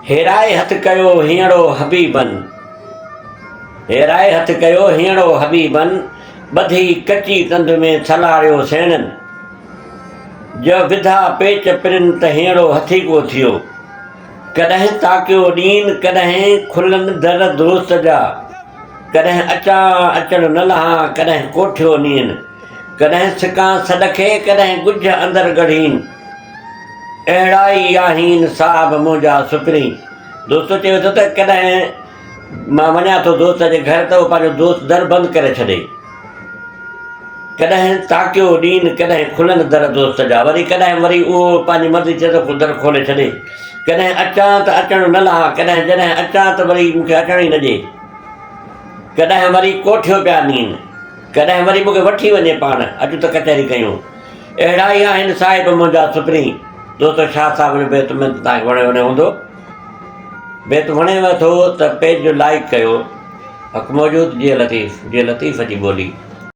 هيرائي هٿ ڪيو هينئڙو حبيبن، هيرائي هٿ ڪيو هينئڙو حبيبن، ٻڌي ڪچي تند ۾ سلهاڙيو سيڻن. جه وڌا پيچ پرين ته هينئڙو هٿيڪو ٿيو. ڪڏهن تاڪيو ڏين ڪڏهن کلن در دوست جا، ڪڏهن اچان اچڻ نه لهان ڪڏهن ڪوٺيو نين. ڪڏهن سڪان سڏ کي ڪڏهن ڳجهه اندر ڳڙهين. اهڙا ئي آهين صاحب منهنجا سپرين. دوستو چوي ٿو ته ڪڏهن مان وڃان ٿو دوست جي گهر ته اهو پنهنجو دوست در بند ڪري ڇڏي. ڪڏهن تاڪيو ڏين ڪڏهن کلن در دوست جا وري ڪڏهن وري اهو پنهنجي مرضي چئي ٿو در کولي ڇڏي. ڪڏهن اچان ته اچڻ نه لهان ڪڏهن جڏهن اچان ته وري مون کي اچڻ ئي نه ڏي. ڪڏهن وري ڪوٺيو پيا نين. ڪڏهن وري مون کي وٺي وڃي پاڻ، اچ ته ڪچهري ڪيون. اهڙا ئي آهن صاحب منهنجا سپرين. دوستو شاهه صاحب جو بيت اميد ته توهان کي وڻيو وڻيو هوندو. بيت وڻيو اٿو ته پيج جو لائيڪ ڪيو. حق موجود جيئي لطيف، جيئي لطيف جي ٻولي.